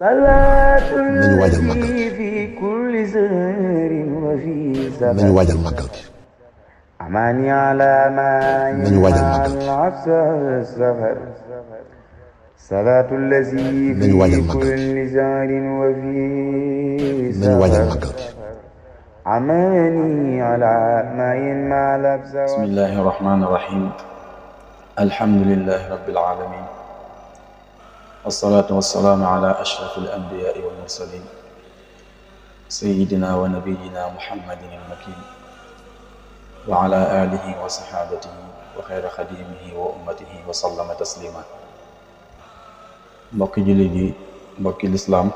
nañu waajal màggal nañu waajal màggal gi nañu waajal màggal gi nañu waajal màggal gi nañu waajal màggal gi. bismillahi rahmaani rahim alhamdulillahi rabbil alamin wassalaatu wassalaamu ala ashraf al anbiyaai wal mursalin sayyidina wa nabiyina muhammadin al makin wa ala alihi wa sahabatihi wa xayra xadimihi wa ummatihi wa sallama taslima. mbokki jullit yi, mbokki lislaam,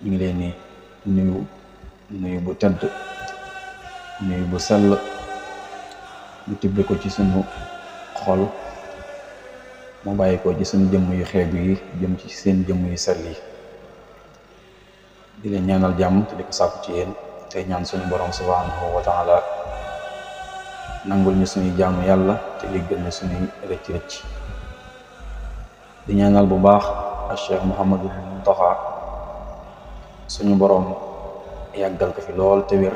ñu ngi leen di nuyu bu tedd, nuyu bu sell, ñu tibbe ko ci sunu xol mu bàyyi ko ci sunu jëmm yu xeeb yi jëm ci seen jëmm yu sell yi. di leen ñaanal jàmm te di ko sàkku ci yéen, tey ñaan sunu borom subhanahu wa taala nangul ñu suñuy jaamu yàlla te jéggal ñu suñuy rëcc-rëcc. di ñaanal bu baax ak Cheikh Mouhamadul Muntaxa suñu borom yàggal ko fi lool te wér,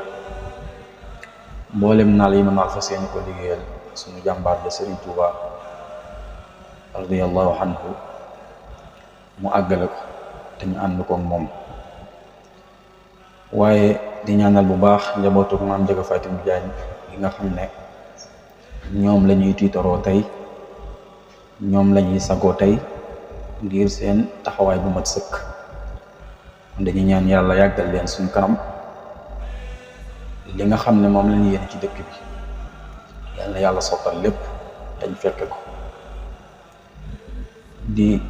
mboolem naal yi ma naal fa seeni ko liggéeyal suñu jàmbaar de Serigne Touba radiyallahu anhu mu àggale ko te ñu ànd ko moom. waaye di ñaanal bu baax njabootu maam Njaga Fatim Jaañ yi nga xam ne ñoom la ñuy tiitaroo tey, ñoom la ñuy sagoo tey ngir seen taxawaay bu mat sëkk. dañuy ñaan yàlla yàggal leen suñ kanam, li nga xam ne moom la ñu yéene ci dëkk bi yàlla yàlla sottal lépp dañ fekke ko. di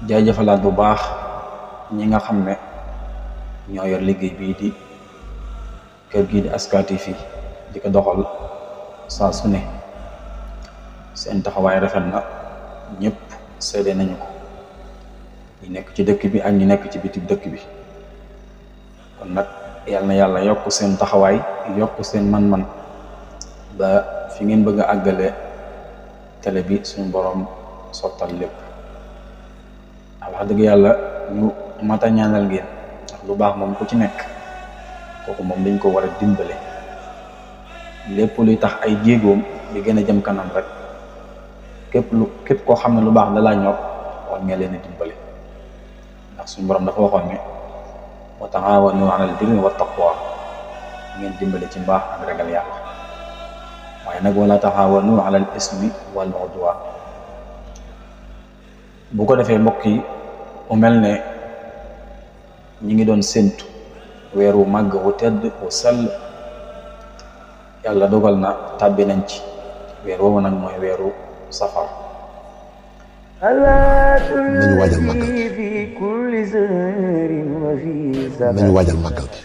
jaajëfalaat bu baax ñi nga xam ne ñoo yor liggéey bii di kër gii di Aska TV di ko doxal saa su ne. seen taxawaay rafet na, ñëpp seede nañu ko, ñi nekk ci dëkk bi ak ñi nekk ci biti dëkk bi. kon nag yal na yàlla yokk seen taxawaay, yokk seen man-man ba fi ngeen bëgg a àggale télé bi suñu borom sottal lépp. wax dëgg yàlla ñu mata ñaanal ngeen, ndax lu baax moom ku ci nekk kooku moom dañ ko war a dimbale. lépp luy tax ay jéegoom di gën a jëm kanam rek képp koo xam ne lu baax da laa ñor war nga leen a dimbale. ndax suñu borom dafa waxoon ne wa taawanu alal birri wa taqwa, ngeen dimbale ci mbaax ak ragal yàlla. waaye nag wala taawanu alal ismi wal udwan. bu ko defee mbokk yi, mu mel ne ñi ngi doon séntu weer wu màgg wu tedd wu sell. yàlla dogal na tàbbi nañ ci weer woowu nag mooy weeru safar. nañu waajal màggal gi nañu waajal màggal gi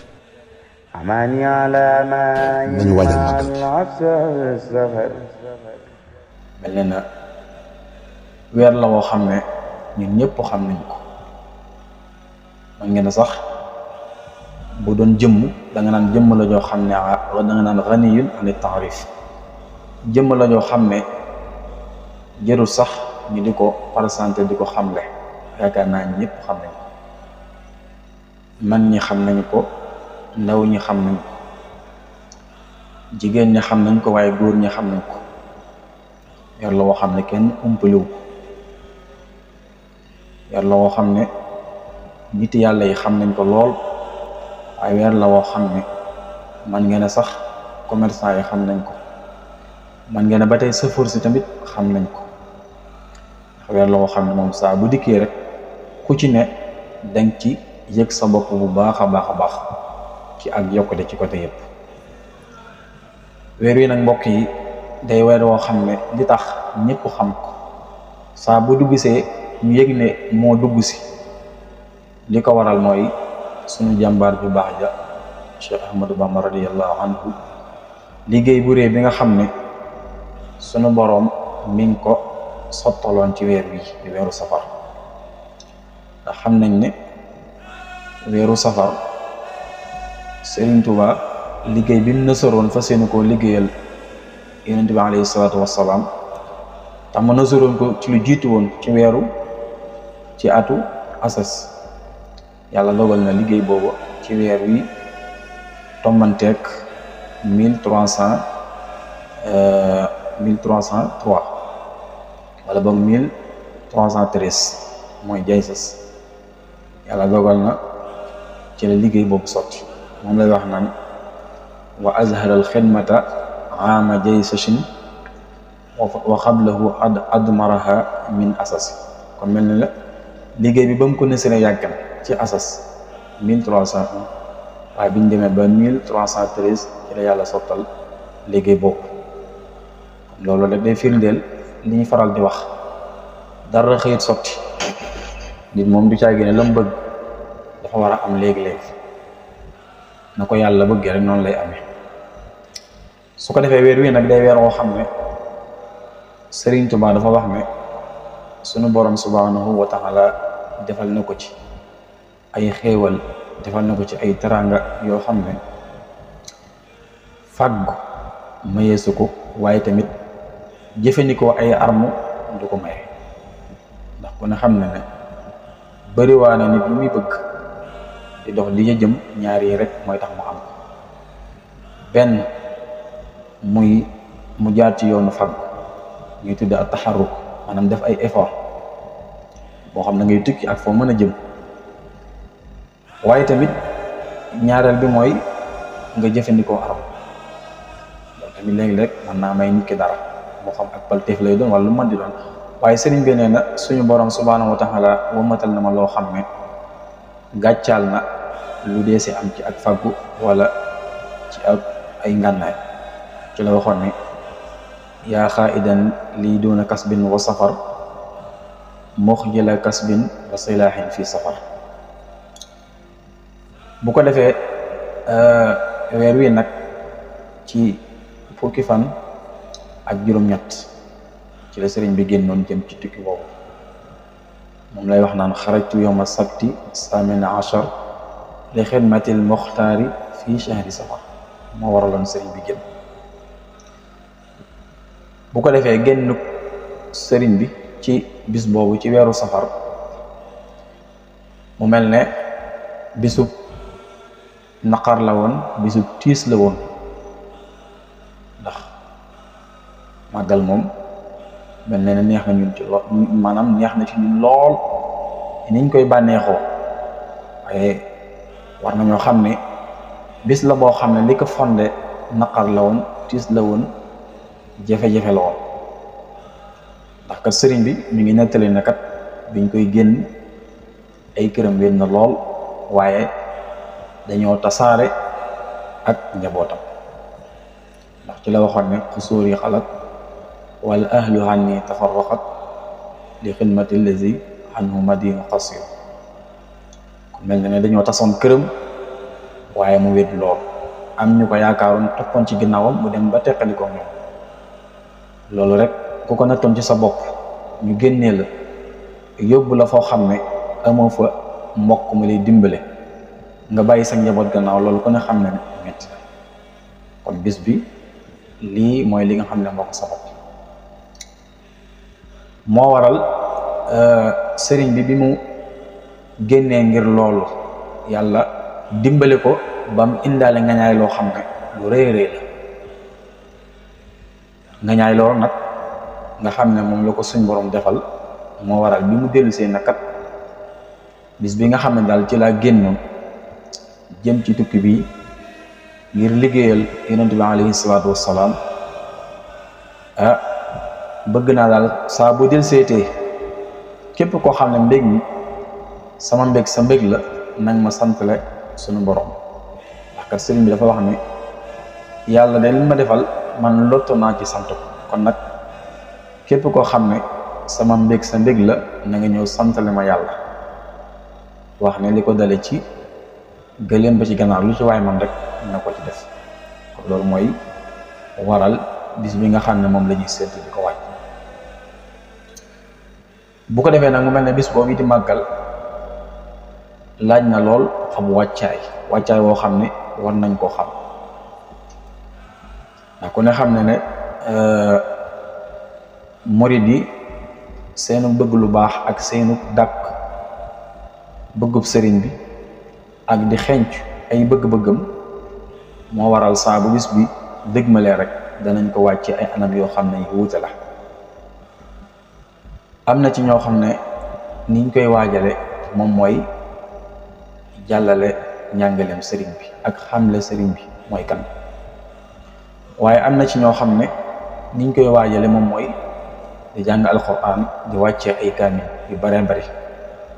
nañu waajal màggal gi. mel ne na weer la woo xam ne ñun ñëpp xam nañ ko. man ngeen sax bu doon jëmm da nga naan jëmm la joo xam ne da nga naan ghaniyun an taarif. jëmm la joo xam ne jërul sax ñu di ko présenté di ko xamle. yaakaar naa ñëpp xam nañ ko, man ñi xam nañ ko, ndaw ñi xam nañ ko, jigéen ñi xam nañ ko, waaye góor ñi xam nañ ko. yar la woo xam ne kenn umpaliwu ko. yar la woo xam ne nit yàlla yi xam nañ ko lool, waaye weer la woo xam ne man ngeen a sax commerçant yi xam nañ ko, man ngeen a ba tey sëfoor si tamit xam nañ ko. ndax weer la woo xam ne moom saa bu dikkee rek ku ci ne dang ci yëg sa bopp bu baax a baax ci ak yokkute ci côté yëpp. weer wi nag mbokk yi day weer woo xam ne li tax ñëpp xam ko, saa bu duggsee ñu yëg ne moo dugg si. li ko waral mooy suñu jàmbaar bu baax ja Cheikh Ahmadou Bamba radiyallahu anhu liggéey bu rëy bi nga xam ne sunu boroom mi ngi ko sottaloon ci weer wi di weeru safar. ndax xam nañ ne weeru safar Serigne Touba liggéey bi mu nësaroon fa seeni koo liggéeyal Yonent bi alayhi salaatu wassalaam te mu nësaroon ko ci lu jiitu woon ci atu asas yàlla dogal na liggéey boobu ci weer wi tombanteeg 1303 wala boog 1313 mooy jaysas yàlla dogal na ci la liggéey boobu sotti moom lay wax naan wa azharal xidmata aama jaysashin wa qablahu admaraha min asas kon mel ni la liggéey bi ba mu ko nësëre yàgg na ci asas 1301 waaye bi ñu demee ba 1313 ci la yàlla sottal liggéey boobu loolu rek day firndeel li ñu faral di wax dara xëyit sotti nit moom du caa génne la mu bëgg dafa war a am léegi-léegi na ko yàlla bëggee rek noonu lay amee su ko defee weer wi nag day weer woo xam ne Sëriñ Tuubaa dafa wax ne sunu borom subhanahu wa taala defal na ko ci ay xéewal defal na ko ci ay teranga yoo xam ne fàggu mayeesu ko waaye tamit jëfandikoo ay armu du ko maye ndax ku ne xam ne ne bariwaa na nit lu muy bëgg di dox li jëm ñaar yi rek mooy tax mu am benn muy mu jaar ci yoonu fàggu ñuy tudde ak taxarruk maanaam def ay effort boo xam ne ngay tukki ak foo mën a jëm waaye tamit ñaareel bi mooy nga jëfandikoo arab loolu tamit léegi-léeg mën naa may nit ki dara moo xam ak palteef lay doon wala lu mën di doon waaye sëriñ bi nee na suñu borom subhanahu wa taala wamatal na ma loo xam ne gàccaal na lu dee si am ci ak fàggu wala ci ak ay ngànnaay ci la waxoon ne yaa xaidan lii doona kasbin wa safar muxjila kasbin wa silaahin fi safar bu ko defee weer wi nag ci fukki fan ak juróom-ñett ci la sëriñ bi génnoon jëm ci tukki boobu moom lay wax naan xarajtu yawma sabti samina achar li xidmatil muxtaari fi shahri safar moo waraloon sëriñ bi génn bu ko defee génn sëriñ bi ci bis boobu ci weeru safar mu mel ne bisub naqar la woon bisub tiis la woon ndax màggal moom mel ne neex na ñun ci lool maanaam neex na ci ñun lool niñ koy bànneexoo waaye war nañoo xam ne bis la boo xam ne li ko fonde naqar la woon tiis la woon jafe-jafe la woon ndax kat sëriñ bi mi ngi nettali ne kat biñ koy génn ay këram wéet na lool waaye dañoo tasaare ak njabootam ndax ci la waxoon ne xusuur yi xalat wala ahlu hanni tafarraqat li xidmati allazi anhu madinu qasir kon mel na ne dañoo tasoon këram waaye mu wéet lool am ñu ko yaakaaroon toppoon ci ginnaawam mu dem ba teqalikoo ñoom loolu rek ku ko nattoon ci sa bopp ñu génnee la yóbbu la foo xam ne amoo fa mbokk mu lay dimbale nga bàyyi sa njaboot gannaaw loolu ku ne xam ne ne metti kon bis bi lii mooy li nga xam ne moo ko sabab moo waral sëriñ bi mu génnee ngir loolu yàlla dimbale ko ba mu indaale ngañaay loo xam ne lu rëy rëy la ngañaay loolu nag nga xam ne moom la ko suñ borom defal moo waral bi mu dellu see nakat bis bi nga xam ne daal ci laa génnoon jëm ci tukki bi ngir liggéeyal yonent bi alayhi salaatu wassalaam bëgg naa daal saa bu del seetee képp koo xam ne mbég mi sama mbég sa mbég la nag ma santale sunu borom ndax kat sëriñ bi dafa wax ne yàlla de li ma defal man lotto naa ci sant ko kon nag képp koo xam ne sama mbég sa mbég la na nga ñëw santale ma yàlla wax ne li ko dale ci gëléem ba ci gannaaw lu ci waay man rek na ko ci def kon loolu mooy waral bis bi nga xam ne moom la ñuy séntu di ko wàcc bu ko defee nag mu mel ne bis boobu di màggal laaj na lool xam wàccaay woo xam ne war nañ koo xam ndax ku ne xam ne ne murid yi seenu bëgg lu baax ak seenu dàkk bëggub sëriñ bi ak di xenc ay bëgg-bëggam moo waral saa bu bis bi dëgmalee rek danañ ko wàcce ay anam yoo xam ne yu wuute la. am na ci ñoo xam ne niñ koy waajale moom mooy jàllale njàngaleem sëriñ bi ak xamle sëriñ bi mooy kan, waaye am na ci ñoo xam ne niñ koy waajale moom mooy di jàng alxuraan di wàccee ay kaamil yu bare bari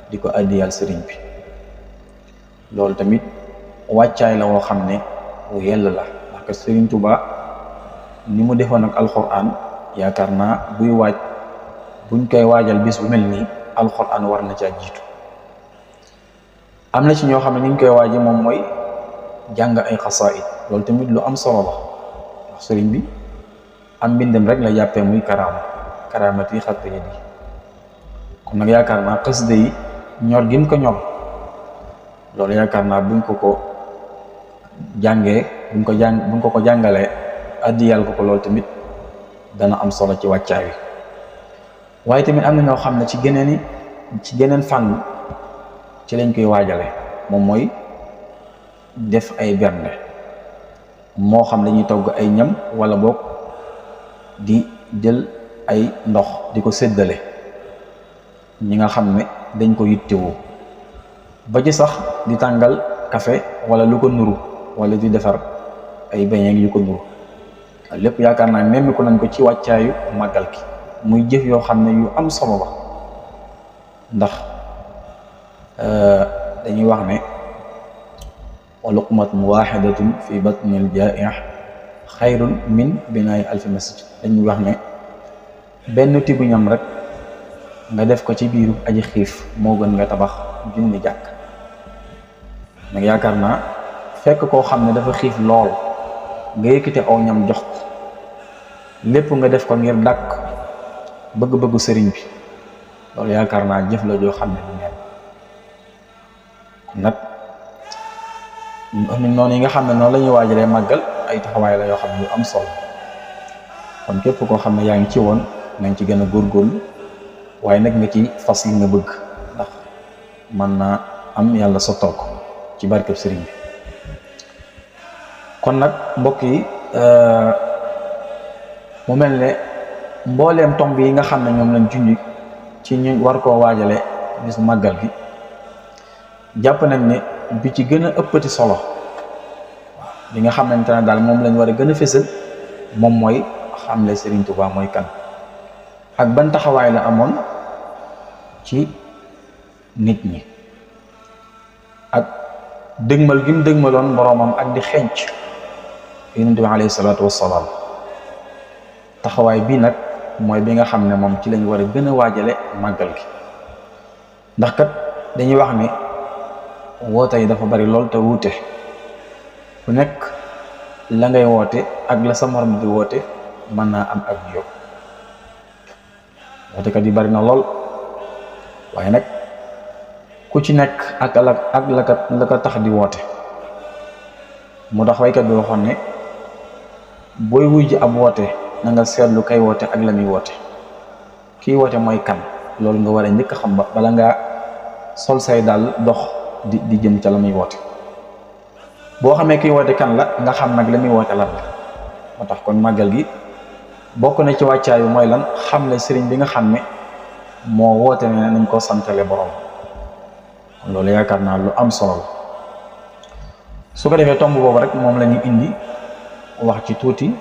di ko addiyal sëriñ bi. loolu tamit wàccaay la woo xam ne wu yell la, ndax que sëriñ Tuuba ni mu defoon ak alxuraan yaakaar naa buy waaj buñ koy waajal bis bu mel nii alxuraan war na caa jiitu. am na ci ñoo xam ne niñ koy waaje moom mooy jàng ay xasaayid, loolu tamit lu am solo la, ndax sëriñ bi am mbindam rek la jàppee muy karaamati xatt yi kon nag yaakaar naa xasida yi ñor gi mu ko ñor loolu yaakaar naa buñ ko jàngee buñ ko jàngalee addiyal ko loolu tamit dana am solo ci wàccaay wi. waaye tamit am na ñoo xam ne ci geneen fànn ci lañ koy waajale moom mooy def ay bernde, moo xam dañuy togg ay ñam wala boog di jël ay ndox di ko séddale ñi nga xam ne dañ ko yittewoo, ba ci sax di tàngal café wala lu ko nuru wala di defar ay beñeeg yu ko nuru. lépp yaakaar naa nemmiku nañ ko ci wàccaayu màggal gi muy jëf yoo xam ne yu am solo la, ndax dañuy wax ne wa luqmatun waxidatun fi batnil jaa'i xayrun min binaa'i alfi masjid. dañuy wax ne benn tibu ñam rek nga def ko ci biiru aji xiif moo gën nga tabax junni jàkk. nag yaakaar naa fekk koo xam ne dafa xiif lool nga yëkkate aw ñam jox ko, lépp nga def ko ngir dàkk bëgg-bëggu sëriñ bi, loolu yaakaar naa jëf la joo xam ne du neen. nag noonu yi nga xam ne noonu la ñuy waajalee màggal ay taxawaay la yoo xam ne yu am solo, kon képp koo xam ne yaa ngi ci woon nañ ci gën a góorgóorlu, waaye nag nga ci fas li nga bëgg, ndax mën naa am yàlla sottal ko ci barkeb sëriñ bi. kon nag mbokk yi mu mel ne mbooleem tomb yi nga xam ne ñoom lañ junj ci ñu war koo waajale bisu màggal gi, jàpp nañ ne bi ci gën a ëppati solo li nga xamante ne daal moom lañ war a gën a fésal moom mooy xamle Sëriñ Tuubaa mooy kan ak ban taxawaay la amoon ci nit ñi, ak dëgmal gi mu dëgmaloon boroomam ak di xenc Yonent bi alayhi salaatu wassalaam. taxawaay bii nag mooy bi nga xam ne moom ci lañ war a gën a waajale màggal gi, ndax kat dañuy wax ne woote yi dafa bari lool te wuute, ku nekk la ngay woote ak la sa morom di woote mën naa am ak yow. wootekat yi bari na lool, waaye nag ku ci nekk ak la ko tax di woote. moo tax waykat bi waxoon ne booy wuy ji ab woote na nga seetlu kay woote ak la muy woote. kii woote mooy kan, loolu nga war a njëkk a xam ba bala ngaa sol say daal dox di jëm ca la muy woote. boo xamee kii woote kan la nga xam nag la muy woote lan la. moo tax kon màggal gi bokk na ci wàccaayu mooy lan, xam ne sëriñ bi nga xam ne moo woote ne nañ ko santale borom. kon loolu yaakaar naa lu am solo la. su ko defee tomb boobu rek moom la ñu indi wax ci tuuti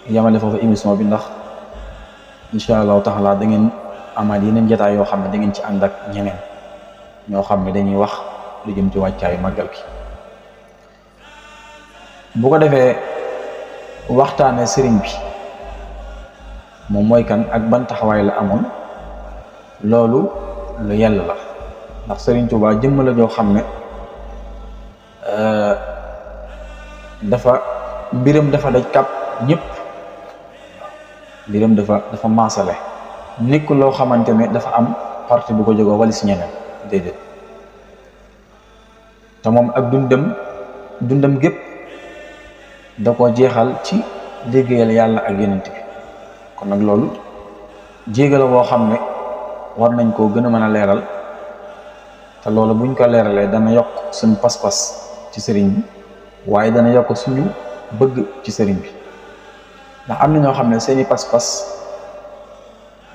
yamale foofu émission bi, ndax incha allahu taala da ngeen amaat yeneen jotaay yoo xam ne da ngeen ci ànd ak ñeneen ñoo xam ne dañuy wax lu jëm ci wàccaayu màggal gi. bu ko defee waxtaane sëriñ bi moom mooy kan ak ban taxawaay la amoon, loolu lu yàlla la, ndax sëriñ Tuubaa jëmm la joo xam ne mbiram dafa daj kàpp ñëpp, mbiram dafa maasale, nekk loo xamante ne dafa am parti bu ko jógoo wala si ñeneen, déedéet. te moom ak dundam gépp da ko jeexal ci liggéeyal yàlla ak yonent bi. kon nag loolu jéega la boo xam ne war nañ koo gën a mën a leeral te loolu buñ ko leeralee dana yokk suñu pas-pas ci sëriñ bi waaye dana yokk suñu bëgg ci sëriñ bi ndax am na ñoo xam ne seeni pas-pas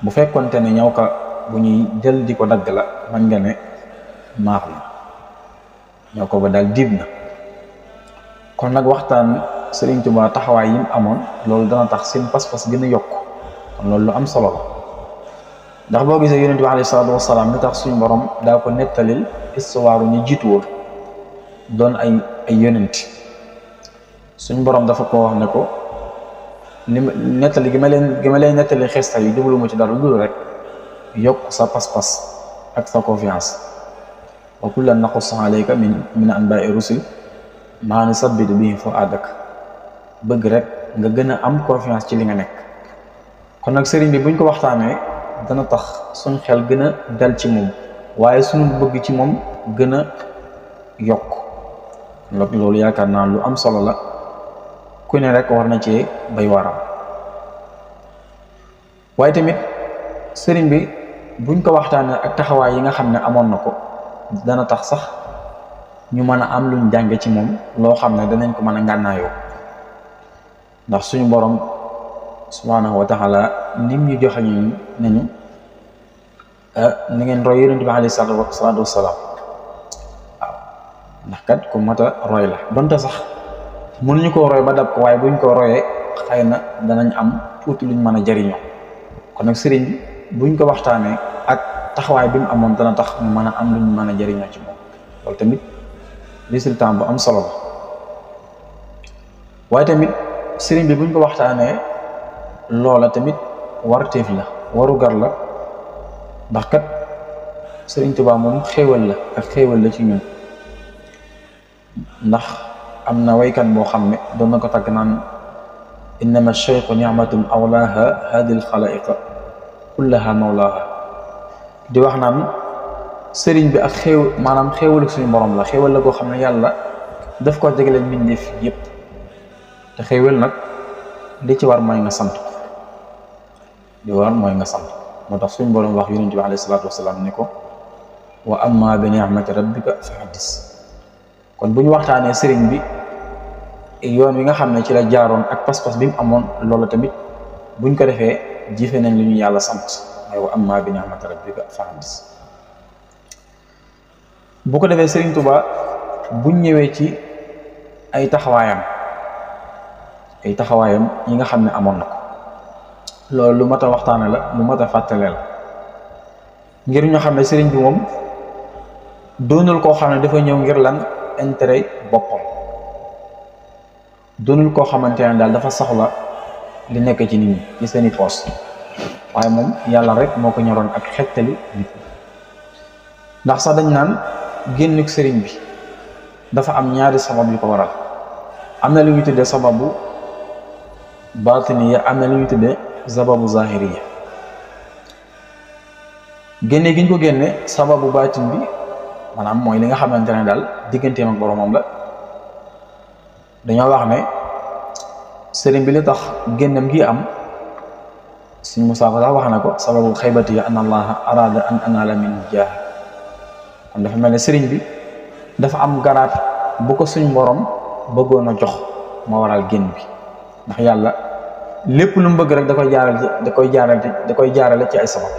bu fekkonte ne ñëw ka bu ñuy jël di ko dagg la man nga ne maax na ñoo ko ba daal diib na kon nag waxtaan Sëriñ Tuubaa taxawaay yi mu amoon loolu dana tax seen pas-pas gën a yokk kon loolu lu am solo la ndax boo gisee yonent bi alayhi salaatu wasalaam li tax suñu borom daa ko nettalil histoire ñu jiitu woon doon ay yonent suñu borom dafa ko wax ne ko li nettali gi ma leen nettali xesta yi jublu mu ci dara dul rek yokk sa pas-pas ak sa confiance wa kullan naqussu alayka min anbaa'i rusul maa nusabbitu bihi fu'aadak bëgg rek nga gën a am confiance ci li nga nekk kon nag sëriñ bi buñ ko waxtaanee dana tax suñ xel gën a dal ci moom waaye suñu bëgg ci moom gën a yokk loolu yaakaar naa lu am solo la ku ne rek war na cee bay waram waaye tamit sëriñ bi buñ ko waxtaanee ak taxawaay yi nga xam ne amoon na ko dana tax sax ñu mën a am luñ jànge ci moom loo xam ne danañ ko mën a ngànnaayoo ndax suñu borom subhaanahu wa taala nim ñu joxe ñu nañu ni ngeen roy yonent bi alayhi salaatu wasalaam waaw ndax kat ku mat a roy la donte sax mënuñu koo roy ba dab ko waaye buñ ko royee xëy na danañ am tuuti luñ mën a jariñoo kon nag sëriñ bi buñ ko waxtaanee ak taxawaay bi mu amoon dana tax ñu mën a am luñ mën a jariñoo ci moom loolu tamit résultat bu am solo la waaye tamit sëriñ bi buñ ko waxtaanee loola tamit warteef la warugar la ndax kat sëriñ Tuubaa moom xéewal la ak xéewal la ci ñun ndax am na waykat boo xam ne doon na ko tagg naan innama cheikhu nicmatun awlaaha hadi lxalaiqa kullaha mawlaaha di wax naan sëriñ bi ak maanaam xéewal suñu borom la xéewal la koo xam ne yàlla daf ko jagleel mbindeef yépp te xéewal nag li ci war mooy nga sant moo tax suñu borom wax yonent bi alayhi salaatu wasalaam ni ko wa amma bi ni'mati rabbika fa haddis kon bu ñu waxtaanee sëriñ bi yoon wi nga xam ne ci la jaaroon ak pas-pas bi mu amoon loolu tamit buñ ko defee jëfe nañ li ñu yàlla sant mooy wa amma bi ni'mati rabbika fa haddis bu ko defee sëriñ Tuubaa buñ ñëwee ci ay taxawaayam yi nga xam ne amoon na ko loolu lu mat a waxtaane la lu mat a fàttale la ngir ñoo xam ne sëriñ bi moom doonul koo xam ne dafa ñëw ngir lan intérêt boppam doonul koo xamante ne daal dafa soxla li nekk ci nit ñi ci seeni poos waaye moom yàlla rek moo ko ñoroon ak xettali nit ñi ndax sax dañ naan génnuk sëriñ bi dafa am ñaari sabab yu ko waral am na lu ñu tuddee sababu baatiniya am na lu ñu tuddee sababu zahiriya génne gi ñu ko génne sababu baatin bi maanaam mooy li nga xamante ne daal digganteem ak boromam la dañoo wax ne sëriñ bi li tax génnam gi am Sëriñ Musaa Ka sax wax na ko sababu xaybati an allaha arada an anala min jaah kon dafa mel ne sëriñ bi dafa am garaat bu ko suñ borom bëggoon a jox moo waral génn bi ndax yàlla lépp lu mu bëgg rek da koy jaarale ci ay sabab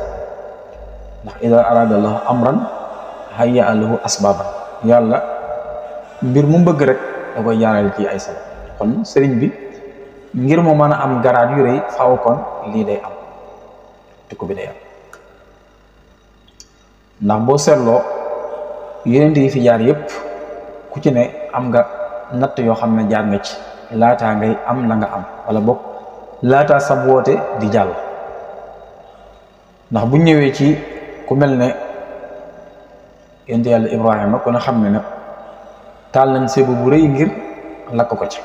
ndax ida arada allahu amran hayya lahu asbaban yàlla mbir mu bëgg rek da koy jaarale ci ay sabab kon sëriñ bi ngir mu mën a am garaat yu rëy faaw kon lii day am tukku bi day am ndax boo seetloo yeneen yi fi jaar yépp ku ci ne am nga natt yoo xam ne jaar nga ci laataa ngay am la nga am wala bokk laataa sab woote di jàll ndax bu ñëwee ci ku mel ne yonent yàlla Ibrahima ku ne xam ne taal nañ sébu bu rëy ngir lakk ko ci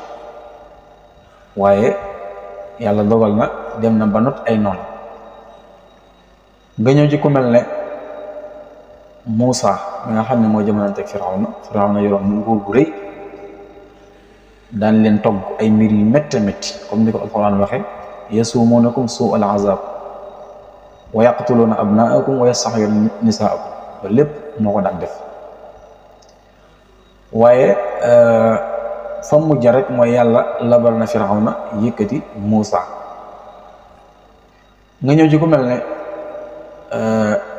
waaye yàlla dogal na dem na ba not ay noon nga ñëw ci ku mel ne Muusa mi nga xam ne moo jamonante ak Firawna yoroon nguur gu rëy daan leen togg ay mbir yu métti métti comme ni ko alquran waxe yasumuunakum suu al azab wa yaqtuluuna abnaakum wa yastaxyuuna nisaakum loolu lépp moo ko daan def waaye fa mujj rek mooy yàlla labal na Firawna yëkkati Muusa. nga ñëw ci ku mel ne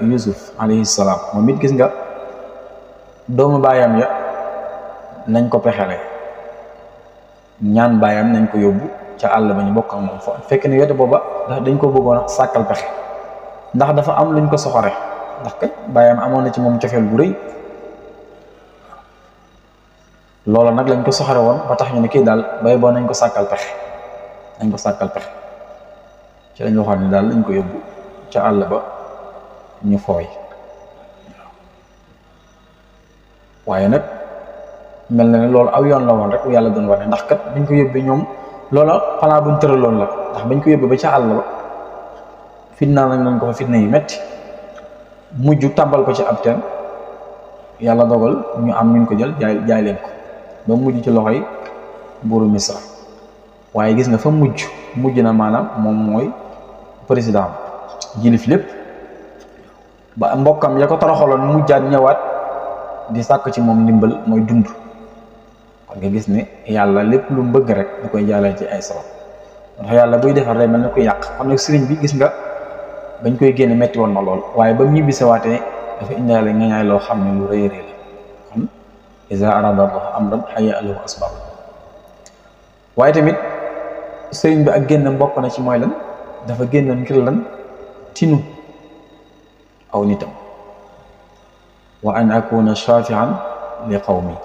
Yusuf alayhi salaam moom it gis nga doomu baayam ya nañ ko pexele ñaan baayam nañ ko yóbbu ca àll ba ñu bokk ak moom fa fekk ni wete booba dañ ko bëggoon a sàkkal pexe ndax dafa am luñ ko soxore ndax kat baayam amoon na ci moom cofeel bu rëy loola nag lañ ko soxore woon ba tax ñu ne kii daal bay boo nañ ko sàkkal pexe ci lañ waxoon ni daal lañ ko yóbbu ca àll ba ñu fooy waaye nag mel na ne loolu aw yoon la woon rek yàlla doon wane ndax kat bañ ko yóbbee ñoom loola xanaa buñ tëraloon la ndax bañ ko yóbbee ba ca àll ba fitna nañ ko fa fitna yi metti mujj tàmbal ko ci ab teen yàlla dogal ñu am ñu ko jël jaay leen ko ba mujj ci loxoy buuru Misra waaye gis nga fa mujj na maanaam moom mooy président jilif lépp ba mbokkam ya ko toroxaloon mujjaat ñëwaat di sàkk ci moom ndimbal mooy dund kon nga gis ne yàlla lépp lu mu bëgg rek da koy jàllale ci ay sabab ndax yàlla buy defar day mel ne ku yàq kon nag sëriñ bi gis nga bañ koy génne metti woon na lool waaye ba mu ñibbisewaatee dafa indaale ngañaay loo xam ne lu rëy rëy la kon iza arada Allah amran hayya lahu asbab waaye tamit sëriñ bi ak génn bokk na ci mooy lan dafa génn ngir lan tinu aw nitam wa an akuna shafi'an li qawmi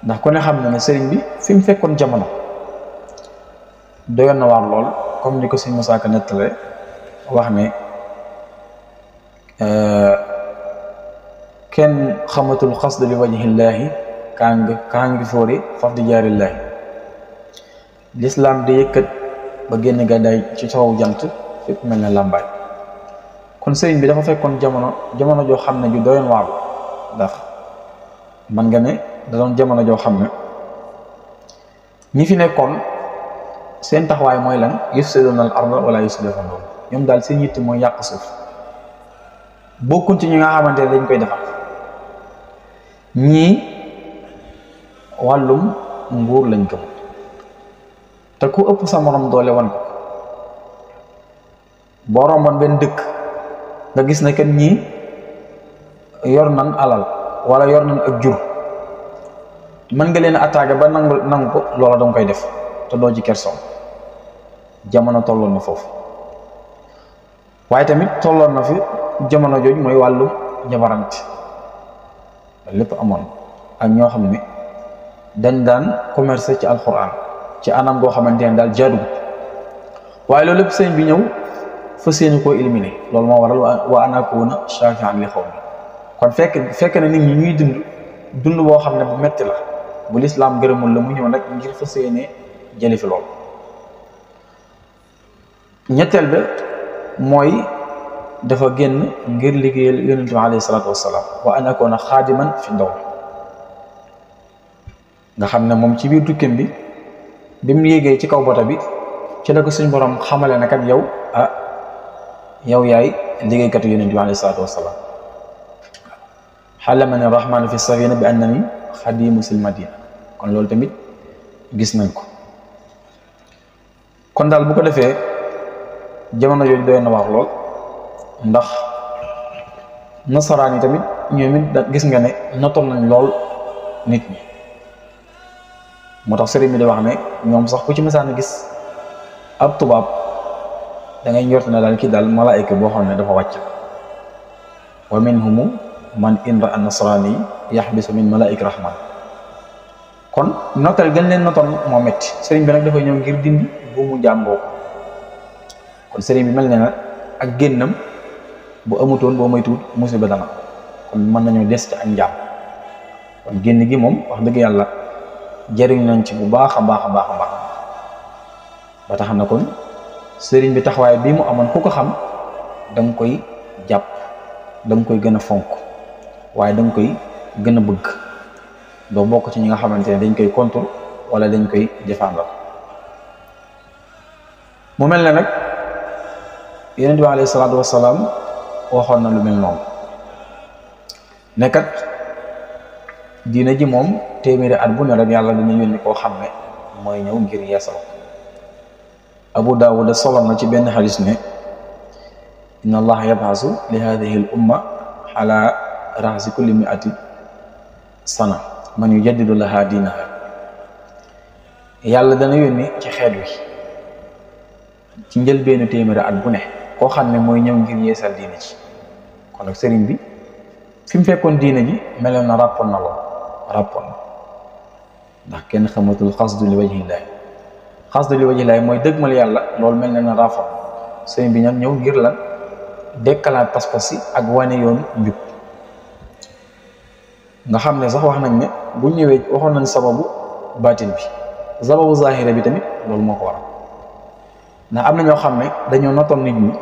ndax ku ne xam na ne sëriñ bi fi mu fekkoon jamono doyoon na waar lool comme ni ko sëriñ Musaa Ka nettale wax ne kenn xamatul xasd li wajhillaahi kaa ngi fóori faf di jaarillaahi lislaam di yëkkat ba génn gàddaay ci soowu jant fépp mel ne làmbaay kon sëriñ bi dafa fekkoon jamono joo xam ne ju doyoon waar ndax man nga ne da doon jamono joo xam ne ñi fi nekkoon seen taxawaay mooy lan yufsiduuna al arda wala yuslihuuna ñoom daal seen yitte mooy yàq suuf bokkuñ ci ñi nga xamante ne dañ koy defar ñii wàllum nguur lañ gëm te ku ëpp sa morom doole wan ko boo romboon benn dëkk nga gis ne kat ñii yor nan alal wala yor nan ak jur mën nga leen attaqué ba nangu ko loola danga koy def te doo ci kersoom jamono tolloon na foofu waaye tamit tolloon na fi jamono jooju mooy wàllu jabarante lépp amoon ak ñoo xam ne dañ daan commerce ci alxuraan ci anam goo xamante ne daal jaaduwut waaye loolu lépp sëñ bi ñëw fa seeni koo éliminer loolu moo waral wa an akuna shafi'an li qawmi kon fekk na nit ñi ñuy dund boo xam ne bu metti la bu lislaam gërëmul la mu ñëw nag ngir fa seene jële fi lool ñetteel ba mooy dafa génn ngir liggéeyal yonent bi alayhi salaatu wassalaam wa an akuna xaadiman fi ndaw nga xam ne moom ci biir tukkim bi mu yéegee ci kaw bota bi ci la ko suñ borom xamale na kat yow yaay liggéeykatu yonent bi alayhi salaatu wassalaam xalamani rahmaanu fi safina bi annani xadimu sil madina kon loolu tamit gis nañ ko kon daal bu ko defee jamono yooyu doy na wax lool ndax nasaraan yi tamit ñoom it gis nga ne notoon nañ lool nit ñi moo tax sëriñ bi di wax ne ñoom sax ku ci mësaan gis ab tubaab da ngay njort ne daal kii daal malaayika boo xam ne dafa wàcc wa minhum man in ra'a nasrani yaxbisu min malaa'ika rahman kon notal gën leen notoon moo metti sëriñ bi nag dafa ñëw ngir dindi bu mu jàmboo kon sëriñ bi mel ne na ak génnam bu amutoon boo moytuwut musiba dana kon mën nañoo des ci ak njaam kon génn gi moom wax dëgg yàlla jariñ nañ ci bu baax a baax a baax a baax ba tax na kon sëriñ bi taxawaay bii mu amoon ku ko xam da nga koy jàpp da nga koy gën a fonk waaye da nga koy gën a bëgg doo bokk ci ñi nga xamante ne dañ koy contre wala dañ koy défendre mu mel ne nag yonent bi alayhi salaatu wassalaam waxoon na lu mel noonu nekkat diina ji moom téeméeri at bu ne rek yàlla dina yónni koo xam ne mooy ñëw ngir yeesal ko. Abu Daawuda solo na ci benn xadis ne inna allaha yab'asu li hadihi al umma ala ra'si kulli mi'ati sana man yujaddidu laha diinaha. yàlla dana yónni ci xeet wi ci njëlbeenu téeméeri at bu ne koo xam ne mooy ñëw ngir yeesal diine ji. kon nag sëriñ bi fi mu fekkoon diine ji meloon na ràppoon na lool ràppoon na ndax kenn xamatul xasdu li wajhillahi. xasdu li wajhillahi mooy dëgmal yàlla loolu mel na ràppoon. sëriñ bi nag ñëw ngir lan dekkalaat pas-pas yi ak wane yoon njub. nga xam ne sax wax nañ ne bu ñëwee waxoon nañ sababu baatin bi, sababu zahira bi tamit loolu moo ko waral ndax am na ñoo xam ne dañoo notoon nit ñi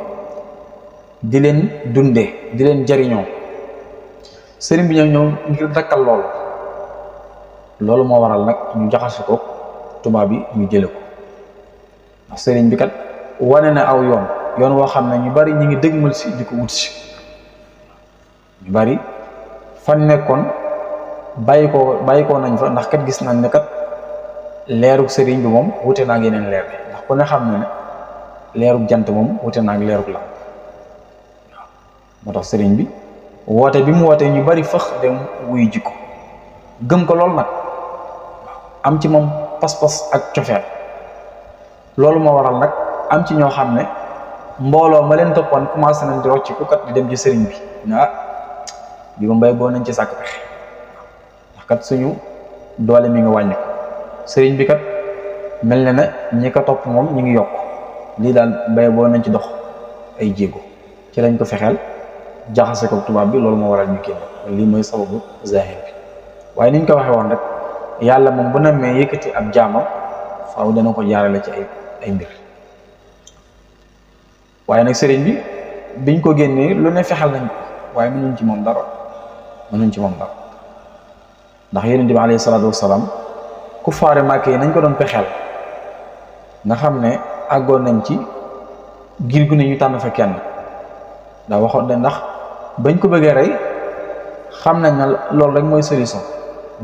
di leen dundee di leen jariñoo. sëriñ bi ñëw ngir dakkal loolu moo waral nag ñu jaxase ko tubaab bi ñu jële ko. ndax sëriñ bi kat wane na aw yoon woo xam ne ñu bari ñu ngi dëgmal si di ko wut si. ñu bari fan nekkoon bàyyi ko nañ fa, ndax kat gis nañ ne kat leerug sëriñ bi moom wute naa ak yeneen leer bi. ndax ku ne xam ne leerug jant moom wute naa ak leerug la. waaw moo tax sëriñ bi woote bi mu wootee ñu bari fëx dem wuy jikko gëm ko lool nag am ci moom pas-pas ak cofeel. loolu moo waral nag am ci ñoo xam ne mbooloo ma leen toppoon commencé nañ di rocc ku kat di dem ci sëriñ bi ne bi ba mbay boo nañ ci sàkk pexe ndax kat suñu doole mi ngi wàññi ko. sëriñ bi kat mel na ne ñi ko topp moom ñi ngi yokk lii daal mbay boo nañ ci dox ay jéego. ci lañ ko fexeel jaxase ko tubaab bi, loolu moo waral ñu génn. lii mooy sababu zahir bi. waaye niñ ko waxee woon rek yàlla moom bu namee yëkkati ab jaamam faaw dana ko jaarale ci ay mbir. waaye nag sëriñ bi biñ ko génnee lu ne fexeel nañ ko waaye mënuñ ci moom dara ndax yonent bi alayhi salaatu wasalaam ku faare Màkka yi nañ ko doon pexeel nga xam ne àggoon nañ ci giir gu ne ñu tànn fa kenn. daa waxoon ne ndax bañ ko bëggee rey xam nañ ne loolu rek mooy solution,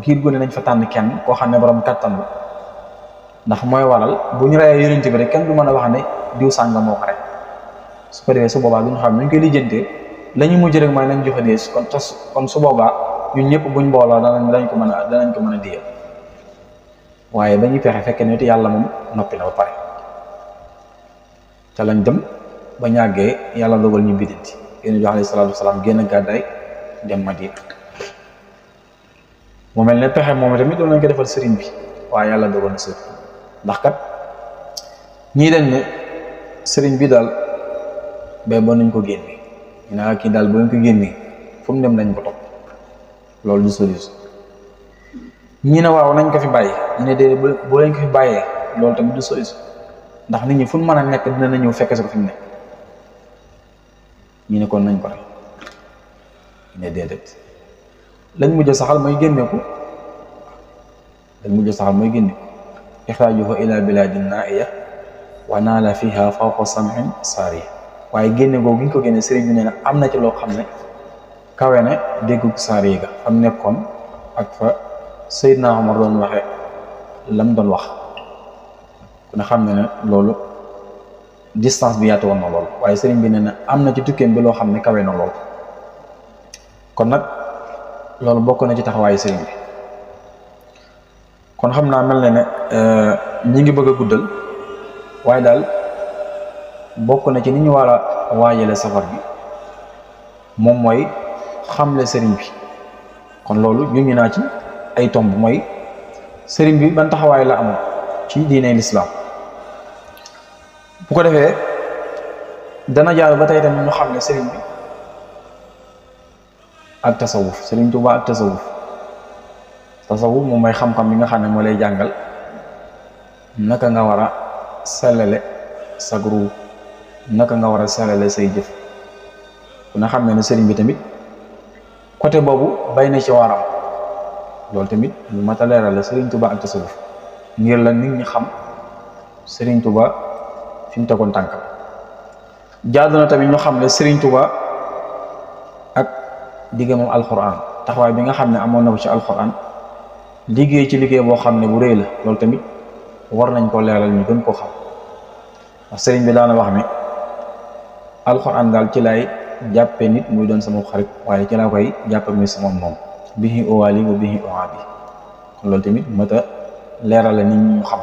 giir gu ne nañ fa tànn kenn koo xam ne borom kattan la. ndax mooy waral bu ñu reyee yonent bi rek kenn du mën a wax ne diw sànga moo ko rey. su ko defee su boobaa duñu xam nañ koy lijjantee la ñu mujj rek mooy nañ joxe dee kon su boobaa ñun ñëpp buñ mbooloo danañ ko mën a diyal. waaye ba ñuy pexe fekkee ne yàlla moom noppi na ba pare ca lañ dem ba ñàggee yàlla dogal ñu biddanti. yonent bi alayhi salaatu wasalaam génn gàddaay dem Madina. mu mel ne pexe moom tamit doon nañ ko defal sëriñ bi waaye yàlla dogal na sëriñ ndax kat ñii dañ ne sëriñ bi daal ba ba nañ ko génne ñu ne kii daal ba ñu ko génnee fu mu dem nañ ko topp, loolu du solution. ñi ne waaw nañ ko fi bàyyi, ñu ne déedéet boo lañ ko fi bàyyee loolu tamit du solution ndax nit ñi fu mu mën a nekk dina ñëw fekk si ko fi mu nekk. ñu ne kon nañ ko rek ñu ne déedéet lañ mujj saxal mooy génne ko. ixraajuhu ila biladin naiya wa naala fiha fawqa sam'in saariya. waaye génne googu gi ñu ko génne sëriñ bi nee na am na ci loo xam ne kawe na déggu saariya ga am nekkoon ak fa Seydina Omar doon waxe lam doon wax ku ne xam ne loolu distance bi yaatu woon na lool. waaye sëriñ bi nee na am na ci tukkeem bi loo xam ne kawe na lool. kon nag loolu bokk na ci taxawaayu sëriñ bi. kon xam naa mel na ne ñi ngi bëgg a guddal waaye daal bokk na ci ni ñu war a waajale safar bi moom mooy xamle sëriñ bi. kon loolu ñu naa ci ay tomb mooy sëriñ bi ban taxawaay la am ci diine lislaam. bu ko defee dana jaar ba tey tamit ñu xam ne sëriñ bi ak tasawuf, sëriñ Tuubaa ak tasawuf moom mooy xam-xam bi nga xam ne moo lay jàngal naka nga war a sellale sa groupe, naka nga war a sellale say jëf. ku na xam ne sëriñ bi tamit côté boobu bay na ci waram. loolu tamit lu mat a leeral la sëriñ Tuubaa ak tasawuf ngir la nit ñi xam sëriñ Tuubaa fi mu tegoon tànkam. jaadu na tamit ñu xam ne sëriñ Tuubaa ak digga moom alquran, taxawaay bi nga xam ne amoon na ko ci alquran liggéey ci liggéey boo xam ne bu rëy la loolu tamit war nañ ko leeral ñu gën ko xam ndax sëriñ bi daana wax ne alxuraan daal ci lay jàppe nit muy doon sama xarit waaye ci laa koy jàppe muy sama moom bihi uwaali wa bihi uaabi kon loolu tamit mata leeral la nit ñi ñu xam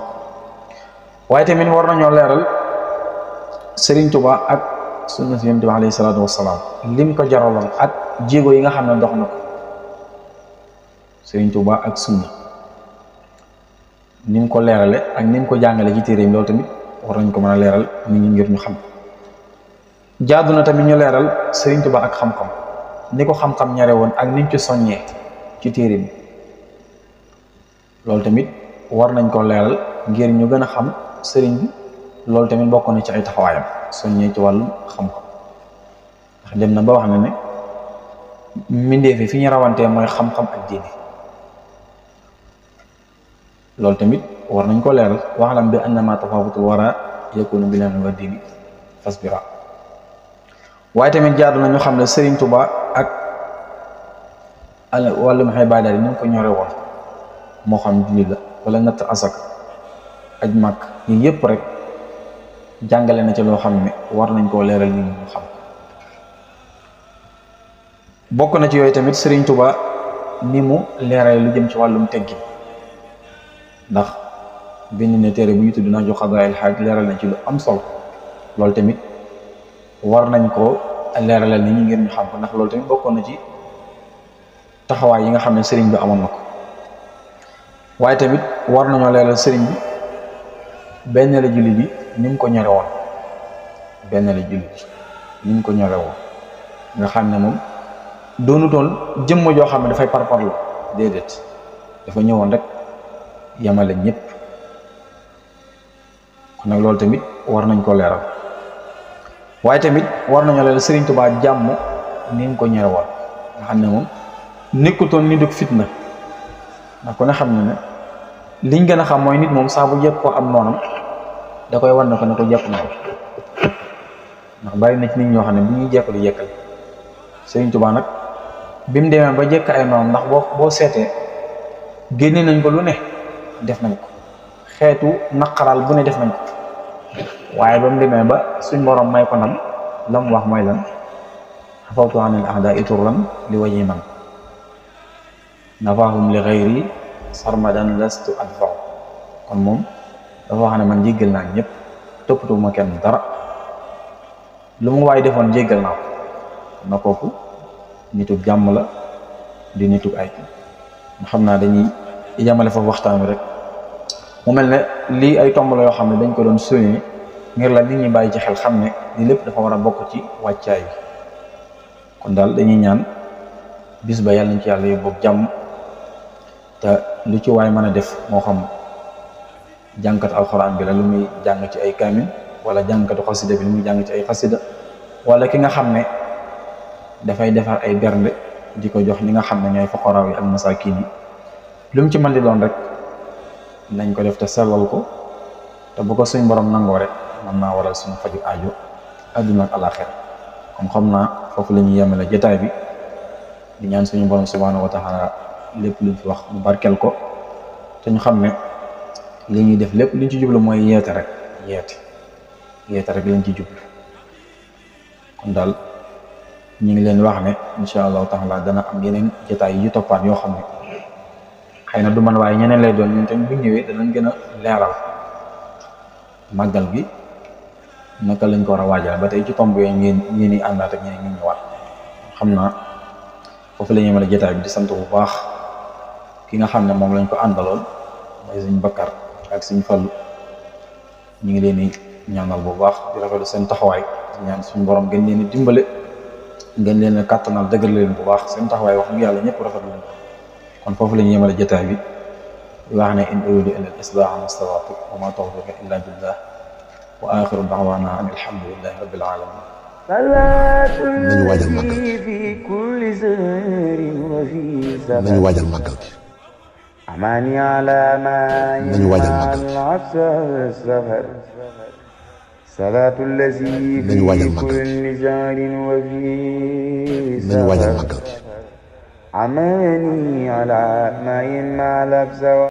waaye tamit war nañoo leeral sëriñ Tuubaa ak sunna si Yonent bi alayhi salaatu wassalaam lim ko jaraloon ak jéego yi nga xam ne dox na ko sëriñ Tuubaa ak sunna ni mu ko leerale ak ni mu ko jàngale ci téere yi loolu tamit war nañ ko mën a leeral nit ñi ngir ñu xam jaadu na tamit ñu leeral sëriñ Tuubaa ak xam-xam ni ko xam-xam ñare woon ak ni mu ci soññee ci téere bi loolu tamit war nañ ko leeral ngir ñu gën a xam sëriñ bi loolu tamit bokk na ci ay taxawaayam soññee ci wàllum xam-xam ndax dem na ba wax na ne mbindeefi fi ñu rawantee mooy xam-xam ak diine loolu tamit war nañ ko leeral waxlam bi annama tafawutul wara yakunu bil ilmi wa diini fasbira waaye tamit jaadu na ñu xam ne Sëriñ Tuubaa ak wàllum ibaada yi ñu ko ñore woon moo xam julli la wala natt asak aj màkk yi yëpp rek jàngale na ci loo xam ne war nañ koo leeral nit ñi ñu xam bokk na ci yooyu tamit Sëriñ Tuubaa ni mu leeral lu jëm ci wàllum teggin ndax bind ne téere bu ñu tudd naa jox xadaayil xaaj leeral na ci lu am solo loolu tamit war nañ ko leeralal nit ñi ngir ñu xam ko ndax loolu tamit bokkoon na ci taxawaay yi nga xam ne sëriñ bi amoon na ko waaye tamit war nañoo leeral sëriñ bi benn la julli bi ni mu ko ñore woon benn la julli bi ni mu ko ñore woon nga xam ne moom doonutoon jëmm joo xam ne dafay parparloo déedéet dafa ñëwoon rek yamale ñëpp kon nag loolu tamit war nañ ko leeral waaye tamit war nañoo leeral Sëriñ Tuubaa jàmm ni mu ko ñore woon nga xam ne moom nekkutoon ni dug fitna ndax ku ne xam ne ne liñ gën a xam mooy nit moom saa bu jekk ko am noonam da koy wan ne ko ne ko jekk na ko ndax bari na ci nit ñoo xam ne bu ñuy jekk lu jekkal Sëriñ Tuubaa nag bi mu demee ba jekk ay noonam ndax boo seetee génne nañ ko lu ne def nañ ko xeetu naqaral bu ne def nañ ko waaye ba mu demee ba suñ borom may ko ndam la mu wax mooy lan xafawtu anil a'daa'i turran li wajhi man nafaahum li ghayri sarmadan lastu adfa'u kon moom dafa wax ne man jéggal naa ñëpp toppatoo ma kenn dara lu mu waay defoon jéggal naa ko na kooku nitu jàmm la di nitu ay xam naa dañuy yamale foofu waxtaan wi rek mu mel ne lii ay tomb la yoo xam ne dañ ko doon souligner ngir la nit ñi bàyyi ci xel xam ne li lépp dafa war a bokk ci wàccaay bi kon daal dañuy ñaan bis ba yàlla nañ ci yàlla yóbbu jàmm te lu ci waay mën a def moo xam jàngkat alxuraan bi la lu muy jàng ci ay kaamil wala jàngkatu xasida bi lu muy jàng ci ay xasida wala ki nga xam ne dafay defar ay bernde di ko jox ñi nga xam ne ñooy fuqaraa yi ak masaakin yi lu mu ci mën di doon rek nañ ko def te sellal ko te bu ko suñ borom nangoo rek mën naa waral suñu faju aajo àdduna ak alaaxira comme xam naa foofu la ñuy yemale jotaay bi di ñaan suñu borom subhaanahu wa taala lépp luñ fi wax mu barkeel ko te ñu xam ne li ñuy def lépp liñ ci jublu mooy yeete rek yeete rek lañ ci jublu kon daal ñu ngi leen wax ne incha allahu taala dana am yeneen jotaay yu toppaat yoo xam ne xëy na du man waaye ñeneen lay doon ñun tamit bu ñëwee danañ gën a leeral màggal gi naka lañ ko war a waajal ba tey ci tomb yooyu ngeen i àndaat ak ñeneen ñu ñëwaat xam naa foofu la ñu mën a jotaay bi di sant bu baax ki nga xam ne moom lañ ko àndaloon mooy suñ Bakkar ak suñ Fallu ñu ngi leen di ñaanal bu baax di rafetlu seen taxawaay di ñaan suñ borom gën leen a dimbale gën leen a kàttanal dëgër leen bu baax seen taxawaay wax dëgg yàlla ñëpp rafetlu leen kon foofu la ñu yemale jotaay bi di wax ne in uridu illa al-islaaha ma stata'tu wa ma tawfiqi illa billah wa axiru da'waana an alhamdulillahi rabbil alamin nañu waajal màggal gi nañu waajal màggal gi nañu waajal màggal gi nañu waajal màggal gi nañu waajal màggal gi عماني على ما ينمع لبزة